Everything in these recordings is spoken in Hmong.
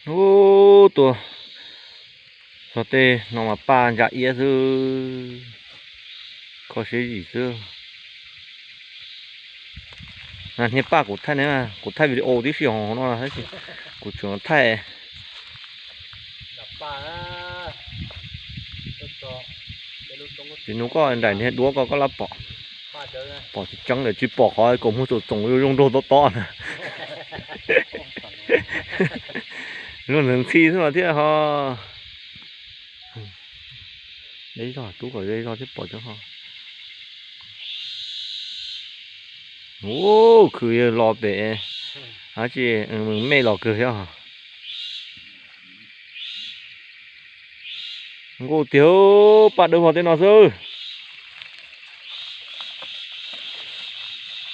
Ub, tuaj txog tej no mas paj ntsa iab xwb, kho siab zim xwb. Niag paj kuv thaij ne, kuv thaij video tib si hauv no tab sis kuv tseem thaij. Tsis nug koj nraim niag duab koj, koj lab pom. Pom tsis tseeb lawm, tsis pom qhov kaus muag txoom txoom zoo nraug tob tob na. Zoo ntxhi xwb mas thiaj ho. Deb zog, rub kom ze zog thiaj pom tseeb ho. Ub, khw los pem, ab tsi, mej los kawg thiab. Nkauj tiag, paj dawb vog tej no xwb.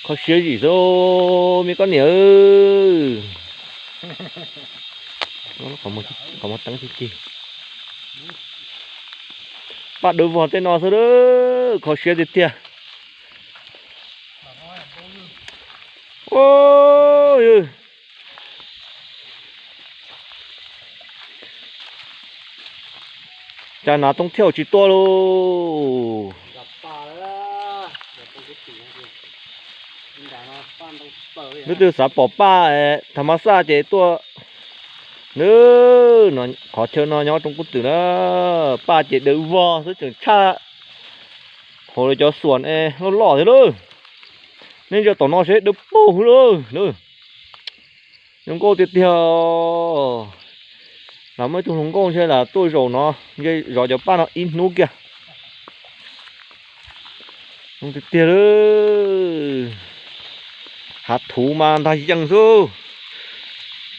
Kho siab zim xwb me koj niam. Qhov muag teeb cig cig. Paj dawb vog tej no xwb, kho siab tiag tiag. Cas nav toob thiaj tsis tuaj lauj. Leej twg xav pom paj tha ma xaj ces tuaj. Nws, qhov chaw no nyob Roob Kub Twm na, paj ces dawb vog xwb tseem tshaj hauv lawv cov xuam es loj loj thiab lauj. Nej ntsia tom no seb dawb paug xwb lauj. Zoo nkauj tiag tiag. Los muaj ib tug hluas nkauj ntshe lam tuaj zaum no, ntshe zov cov paj no ib hnub kiag. Zoo tiag tiag. Hav thuv mas ntag yees xwb,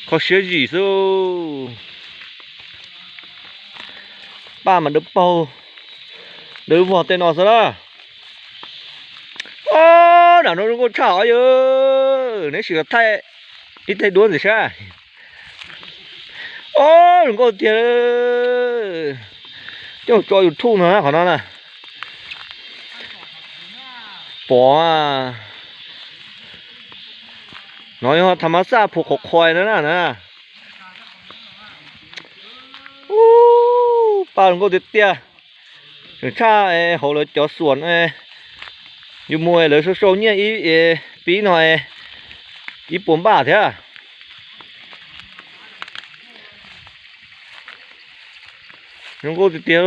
kho siab zim xwb. Paj mas dawb paug, dawb vog tej no xwb na. Ob, nram no zoo nkauj tshaj os yawg, neb sim los thaij ib teg duab ntxiv saib. Ob, zoo nkauj tiag. Coj tso YouTube no qhov no na. Pom no yog tha ma xaj phuv qhuav qhuav no na. Ub, paj zoo nkauj tiag tiag. Tseem tshaj hauv lawv cov xuam, yus mus lawv sau sau nyiaj ib pib no ib puas npaj thiab. Zoo nkauj tiag tiag,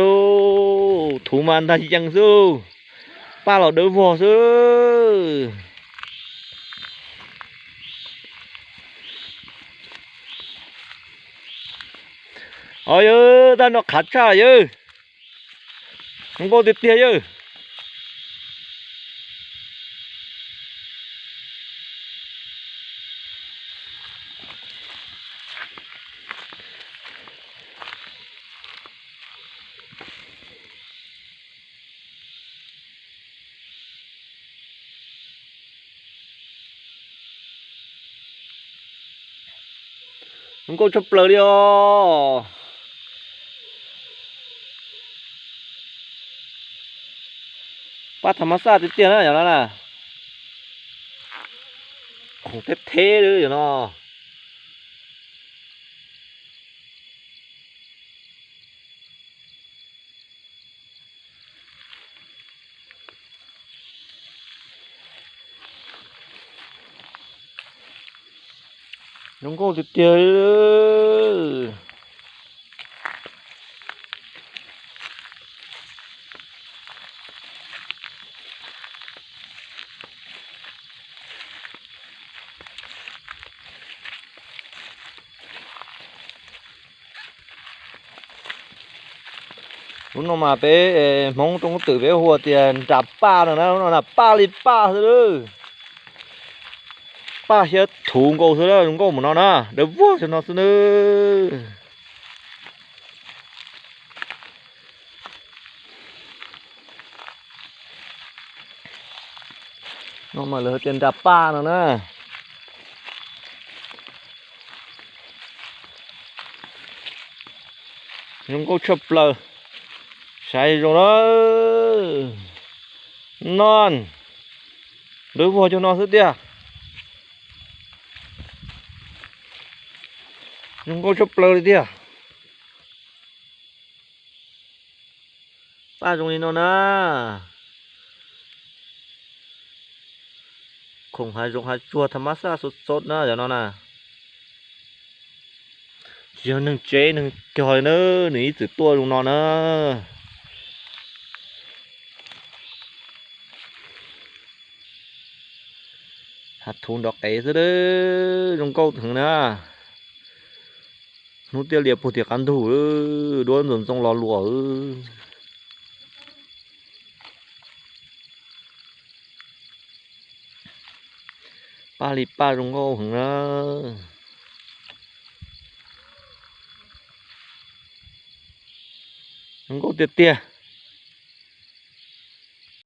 thuv mas ntag yees xwb, paj los dawb vog xwb. Os yawg, tag no qhav tshaj yawg. Zoo nkauj tiag tiag yawg. Zoo nkauj tshaj plaws li os. Paj tha ma xaj tiag tiag na yom no na. Khoom theb theb li yom no. Zoo nkauj tiag tiag. Lub no mas peb Hmoob Roob Kub Twm peb hu tias nram paj no na, lub no na paj li paj xwb lawm. Paj thiab thuv nkaus xwb, zoo nkauj mus no na, dawb vog xwb no xwb nawb. No mas lawv tias nram paj no na. Zoo nkauj tshaj plaws, saib zoo lawm. No, dawb vog cov no xwb tiag. Zoo Nkauj tshaj plaws li tiag. Paj zoo li no na. Khoom hav zoov hav tsuag tham mas xaj xov xov na cov no na. Tsis yog neeg tsev neeg cog li na, nws ib txwm tuaj zoo no na. Hav thuv nrov qev xwb, zoo nkauj heev na. Hnub tiaj lias puag tim qab ntug, duab ntxoov ntxoo los luas. Paj li paj zoo nkauj heev na. Zoo nkauj tiag tiag.